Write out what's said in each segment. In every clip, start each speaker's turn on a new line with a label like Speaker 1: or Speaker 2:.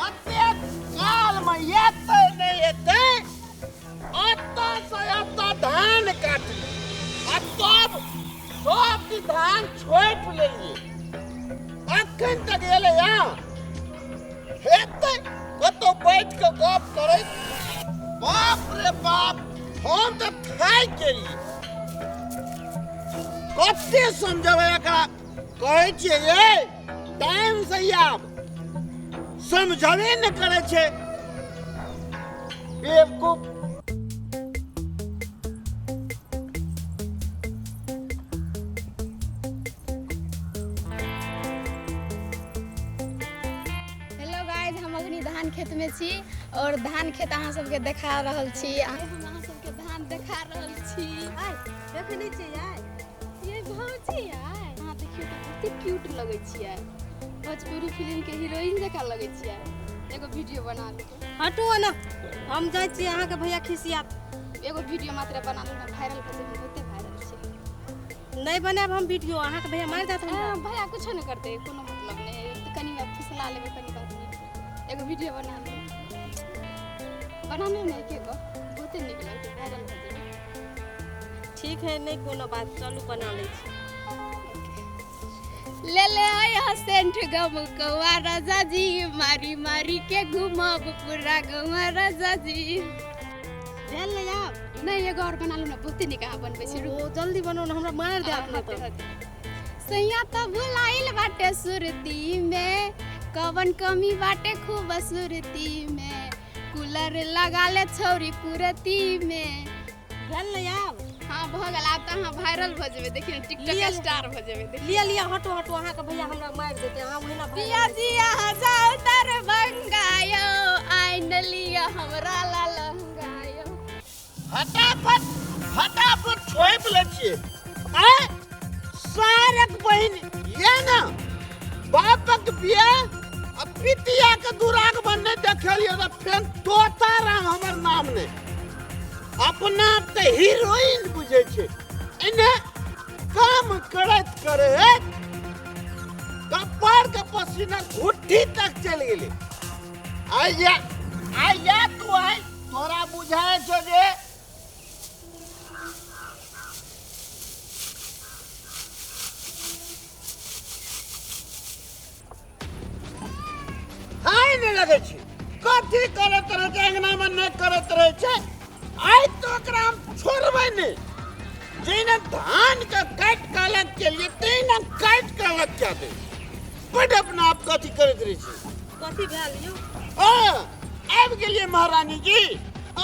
Speaker 1: कतेक कालमे एतै नहि एतै, ओतऽसँ एतऽ धान काटली आ तब सब दिन धान छोपि लेलियै, अखन तक एलै। हँ, हेतै कतौ बैठ कऽ गप करैत। बाप रे बाप, हम तऽ थाकि गेलियै। कते समझबै एकरा? कहै छियै, ये टाइम से आब, समझबे नहि करै छै बेवकूफ।
Speaker 2: हेलो गाइज, हम अखनी धान खेत में छी और धान खेत अहाँ सबके देखा रहल छी। हम अहाँ सबके धान देखा रहल छी।
Speaker 3: आइ देखै नहि छियै आइ।
Speaker 2: ये भौजी, आइ अहाँ देखियौ तऽ कते क्यूट लगै छियै, भोजपुरी फिल्म के हीरोइन जकाँ लगै छियै। एगो वीडियो बना लू।
Speaker 3: हटू ने, हम जाइ छियै, अहाँके भैया खिसियात।
Speaker 2: एगो वीडियो मात्र बना लू ने, वायरल भऽ जेबै, बहुते वायरल छै।
Speaker 3: नहि बनायब हम वीडियो, अहाँके भैया मारि देत हमरा।
Speaker 2: भैया कुछो नहि करतै, कोनो मतलब नहि है। तऽ कनि फुसला लेबै, कनि बात नहि। एगो वीडियो बना लू, बना लू ने एके गो, बहुते नीक लगतै, वायरल भऽ जेबै।
Speaker 3: ठीक है, नहि कोनो बात, चलू बना लै छी।
Speaker 2: ले ले आया सेंट गम कौआ राजा जी, मारी मारी के घुमब पूरा गौआ राजा जी।
Speaker 3: भेल नहि आब?
Speaker 2: नहीं, एगो और बना लू ना, बहुते नीक अहाँ बनबै छी।
Speaker 3: ओ जल्दी बनाउ ने, हमरा मारि देत नहि तऽ।
Speaker 2: सैया तो भुलाइल बाटे सुरती में, कवन कमी बाटे खूब सुरती में, कूलर लगा ले छौरी कुरती में।
Speaker 3: भेल नहि आब?
Speaker 2: हाँ, भऽ गेल। आब तऽ अहाँ वायरल भऽ जेबै, देखियौ टिकटॉक
Speaker 3: लिअ।
Speaker 2: स्टार भऽ जेबै, देखियौ।
Speaker 3: लिअ लिअ, हटू हटू, अहाँके भैया हमरा मारि देतै, अहाँ ओहिना viral
Speaker 2: पिया जी अहाँ जाउ दरभंगा यौ, आइन लिअ हमरा ला लहंगा यौ।
Speaker 1: फटाफट फटाफट छोपि लै छियै। आँय सारक बहिन, ये ने बापक बियाह आ पितिया के दुरागमन नहि देखलियै तऽ फेर तोता राम हमर नाम नहि। अपना आप तऽ हीरोइन बुझै छै, एने काम करैत करैत कपार के पसीना घुट्ठी तक चलि गेलै। आइया आइया तू आइ, तोरा बुझाइ छौ जे हाय नहि लगै छै। कथी करैत रहै छै अङ्गनामे? नहि करैत रहै छै। आइ तऽ ओकरा हम छोड़बै नहि। जहिना धानके काटि कऽ अलग केलियै, तहिना काटि कऽ अलग कए दे। बड्ड अपना आप कथी करैत रहै छै।
Speaker 3: कथी भेल यौ?
Speaker 1: आ, आबि गेलियै महारानी जी।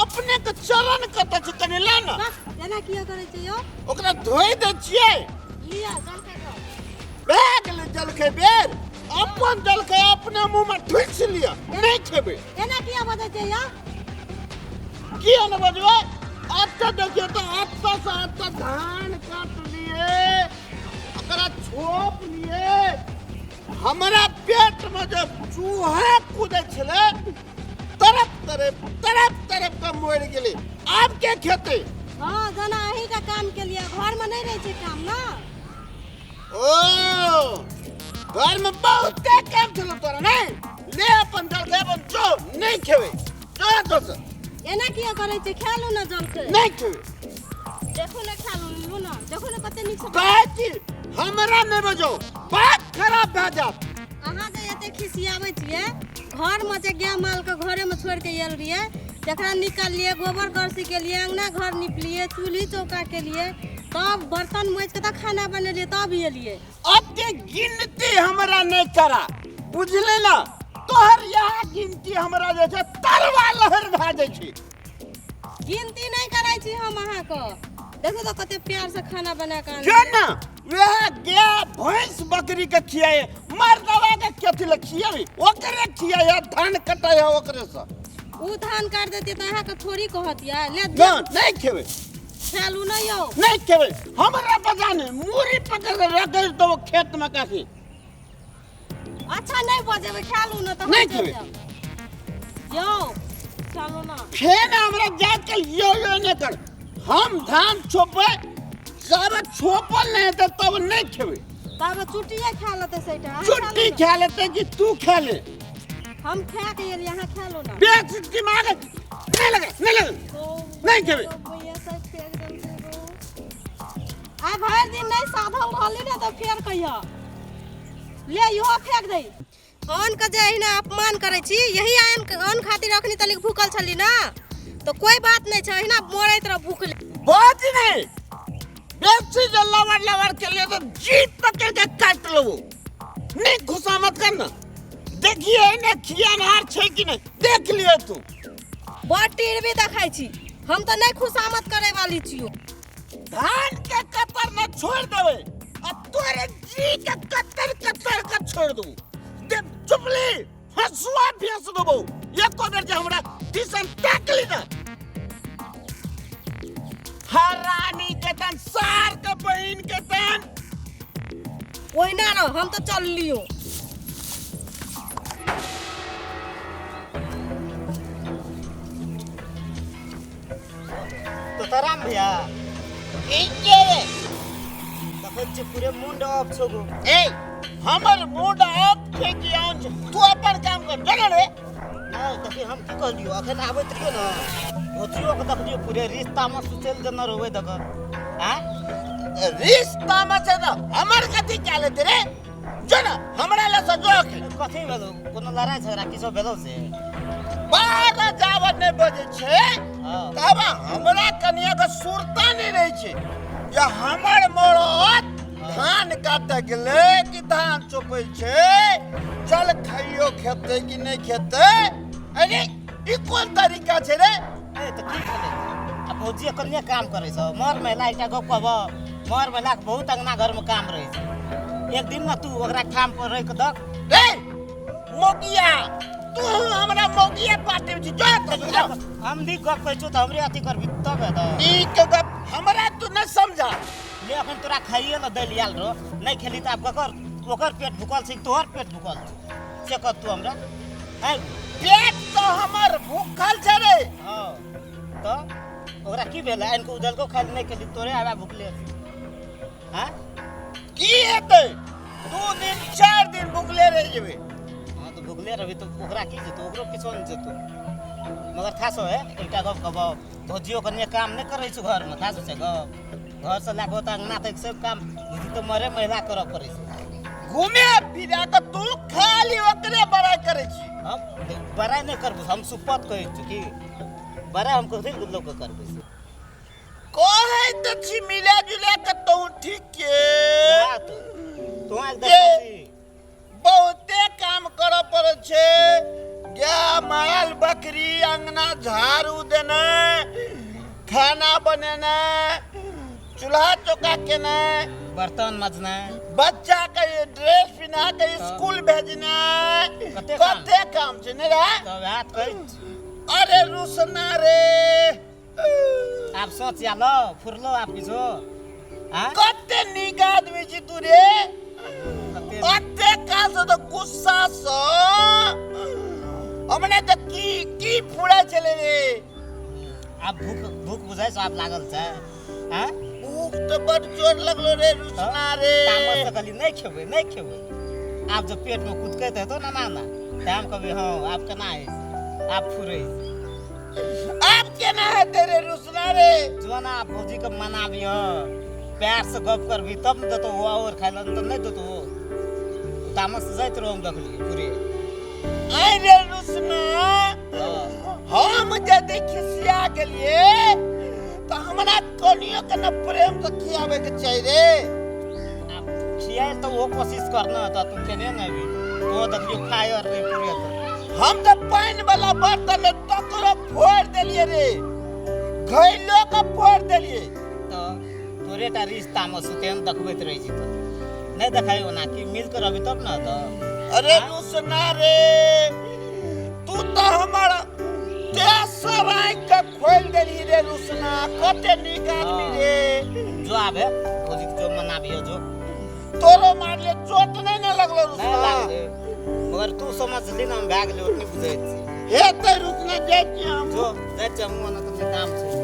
Speaker 1: अपने के चरण कतऽ छै, कनि ला ने।
Speaker 3: वाह, एना किया करै छै यौ?
Speaker 1: ओकरा धोइ दै छियै।
Speaker 3: लिअ जलखै खाउ।
Speaker 1: भए गेलै जलखै बेर। अपन जलखै अपने मुँहमे ठुसि लिअ, नहि खेबै।
Speaker 3: एना किया बजै छै यौ?
Speaker 1: किया ने बजबै? एतऽ देखियौ तऽ, एतऽ से एतऽ धान काटलियै, ओकरा छोपलियै, हमरा पेटमे जे चूहा कूदै छलै, तरप तरप तरप तरप के मरि गेलै। आब के खेतै?
Speaker 3: हँ, जेना अहीँके काम केलियै, घरमे नहि रहै छै काम ने।
Speaker 1: ओ घरमे बहुते काम छलो तोरा। नहि ले अपन जलखै, अपन जो। नहि खेबै, जो दोसर।
Speaker 3: एना किया करै छै? खा लू ने जलखै।
Speaker 1: नहि खेबै।
Speaker 3: देखू ने, खा लू, लू ने, देखू ने कते नीक से।
Speaker 1: कहै छी, हमरा नहि बजो, बात खराब भए जायत।
Speaker 3: अहाँ जे एते खिसियाबै छियै, घरमे जे गाय मालके घरेमे छोड़ि कऽ आयल रहियै, तकरा निकाललियै, गोबर गरसी केलियै, अङ्गना घर निपलियै, चूल्ही चौका केलियै, तब बर्तन माजि कऽ तऽ खाना बनेलियै, तब एलियै।
Speaker 1: अते गिनती हमरा नहि करा, बुझले ने? तोहर इएह गिनती हमरा जे छै तरवा लहर भए जाइ छै।
Speaker 3: गिनती नहि करै छी हम अहाँके। देखू तऽ कते प्यार से खाना बना कऽ
Speaker 1: जो ने, वएह गाय भैंस बकरी के खियाए, मर्दवा के कथी लए खियाबी? ओकरे खियाए, धान कटाए ओकरे से।
Speaker 3: ओ धान काटि देतै तऽ अहाँके थोड़ी कहत या ले।
Speaker 1: ना, नहीं खेबै।
Speaker 3: खेलू नहि यौ।
Speaker 1: नहीं खेबै। हमरा पता नहीं, मूड़ी पकड़ के रख दो खेत में काकी।
Speaker 3: अच्छा, नहीं बजेबै, खेलू ने तऽ।
Speaker 1: नहि खेबै।
Speaker 3: यौ, चलू ने।
Speaker 1: फेर हमरा जाके यो यो नहि कर। हम धान छोपबै, जब छोपल नहीं हेतै तब नहीं खेबै।
Speaker 3: तब चुट्टिए खा लेतै सैटा।
Speaker 1: चुट्टी खा लेतै कि तू खा ले।
Speaker 3: हम खा के एलियै, अहाँ खा लो ना।
Speaker 1: बेच दिमाग नहीं लगे, नहीं लगे, नहीं खेबे।
Speaker 3: भैया सब फेंक देलकै गो। आइ भरि दिन नहि साधल रहली ने तऽ फेर कहिया ले इहो फेंक दे। अन्न के जे अहिना अपमान करै छी, यही अन्न खातिर अखनी तलिक भूखल छली ना, तो कोई बात नहीं छै, अहिना मरैत रह भूखले।
Speaker 1: बात ही नहीं, बेसी जे लवड़ लवड़ के लिए तो जीत पकड़ के काट लेबो। नहीं गुस्सा मत करना, देखिए ने खियानहार छै कि नहीं, देख लिए तू।
Speaker 3: बड़ टीर भी देखाइ छी, हम तो नहीं खुशामद करे वाली छियो।
Speaker 1: धान के कतर न छोड़ देबे आ तोरे जी के कतर कतर के छोड़ देबो। दे चुपली हंसुआ भेस देबो एको बेर जे हमरा दिसन ताकली ना। हरानी के तन, सार के बहिन के तन।
Speaker 3: ओहिना रह, हम तो चल लियो।
Speaker 4: तो तराम भैया
Speaker 1: इके रे
Speaker 4: देखै छियै पूरे मूड ऑफ छौ गो।
Speaker 1: ए हमर मूड ऑफ छै कि ऑन छै, तू अपन काम कर जगह रे।
Speaker 4: नहीं देखी हम की कहलियो, अखन आबैत रहियो ना भोजियो के देखलियो पूरे रिश्ता में सुचल देने रहबै देख। आँ
Speaker 1: रिश्ता में छै त हमर कथी क्या लेते रे, जो ना हमरा ले से जो के।
Speaker 4: कथी भेलो, कोनो लड़ाई झगड़ा किछो भेलो से?
Speaker 1: बारह जावर नहीं बजे छै तब हमरा कनिया के सुरता नहीं रहे छै जे हमर मरद धान काटे गेलै कि धान चोपै छै, चल खाइयो खेतै कि नहीं खेतै। अरे ई कोन तरीका छै रे?
Speaker 4: ए तऽ की भेलै, आ भौजी कनिया काम करै छौ, मर महिला एकटा गप कहब, मर महिला के बहुत अंगना घर में काम रहै छै, एक दिन ना तू ओकरा ठाम पर रहि के दख।
Speaker 1: रे मोगिया, तू हमरा मोगिया पार्टी में छी, जो तो जो।
Speaker 4: हम नीक गप कहै छौ तऽ हमरे अथी करबी तब हेतौ।
Speaker 1: नीक गप हमरा तू न समझा।
Speaker 4: ले अखन तोरा खाइए ल दैल आयल रहो, नहीं खेली तऽ आब ककर ओकर पेट भूखल छै तोहर पेट भूखल छै से कह तू हमरा। हैं
Speaker 1: पेट तो हमर भूखल छै रे।
Speaker 4: हाँ तऽ ओकरा की भेलै, आनि कऽ उदलको खाइ नहीं खेली तोरे आबा भूखले। हैं
Speaker 1: की हेतै, 2 दिन 4 दिन भूखले रहि जेबै।
Speaker 4: हाँ तो भूखले रहबी तऽ ओकरा की जेतौ, ओकरो किछो नहि जेतौ। मगर थासो है एकटा गप कहबौ, भौजियो कनिया काम नहि करै छौ घरमे, थासो छै गप, घर से लए कऽ ओतऽ अंगना तक सब काम बुझी तऽ मरे महिला करऽ पड़ै छै।
Speaker 1: घूमे फिरे के तू खाली ओकरे बड़ाई करै छी।
Speaker 4: हम बड़ाई नहि करबौ, हम सुपत कहै छी कि बड़ाई हम कथी लोक के करबै से।
Speaker 1: कहै तऽ छी मिला जुला के तू ठीक के।
Speaker 4: हाँ तो, तू एक देखै छी।
Speaker 1: बहुते काम करऽ पड़ै छै, गाय माल बकरी अंगना झाड़ू देनाइ, खाना बनेनाइ, चूल्हा चौका केनाइ,
Speaker 4: बर्तन मजनाइ,
Speaker 1: बच्चा के ड्रेस पिन्हा के स्कूल भेजनाइ,
Speaker 4: कते काम?
Speaker 1: कते काम छै ने रे?
Speaker 4: तब वएह तऽ कहै छी।
Speaker 1: अरे रुसना रे,
Speaker 4: आब सोच आलो फुरलो आब किछो। आँ?
Speaker 1: कते नीक आदमी छी तू रे,
Speaker 4: कते
Speaker 1: कते काल से तऽ गुस्सा सँ हमने तऽ की की फुराइ छलै रे।
Speaker 4: आब भूख भूख बुझाइ छौ आब लागल छै? आँ?
Speaker 1: भूख तऽ बड जोर लगलो रे रुसना रे।
Speaker 4: तामस से कहली नहीं खेबै नहीं खेबै, आब जब पेट में कुदकैत हेतौ ना ना ना तऽ हम कहबै हँ आब केना होइ छै, आब फुरै छै।
Speaker 1: आब केना हेतै रे रुसना रे?
Speaker 4: जो ना आब भौजी के मनाबिह, प्यार से गप करबी तब ने देतौ ओ और खाइ लए, तऽ नहि देतौ ओ। तामस से जाइत रहो हम देखलियै पूरे।
Speaker 1: आइ रे रुसना, हम यदि खिसिया गेलियै तऽ हमरा कनियो के न प्रेम से खियाबै के चाही रे।
Speaker 4: आब खियाए तऽ ओहो कोशिश करना तऽ तू खेने ने अभी, तो देखलियौ फायर रे पूरे तऽ।
Speaker 1: हम तऽ पानि वाला बर्तन में तकरो फोड़ि देलियै रे, घैलो के फोड़ि देलियै।
Speaker 4: तऽ तोरे टा रिश्ता में सुतेन देखबैत रहै छी तऽ नहीं देखाइ ओना कि मिल के रहबी तब ने तऽ।
Speaker 1: अरे रुसना रे, तू तऽ हमर तेसर आँखि के खोलि देलही रे रुसना, कते नीक आदमी रे।
Speaker 4: जो आबे भौजी के जो मनाबियो जो।
Speaker 1: तोरो मारले चोट नहीं ने लगलो
Speaker 4: नहीं
Speaker 1: रुसना?
Speaker 4: लागले, मगर तू समझली ना हम भए गेलै ओतनी बुझैत छी।
Speaker 1: हेतै रुसना, जाइ छी हम।
Speaker 4: जो जाइ छी हमहूँ, ओना तऽ काम छै।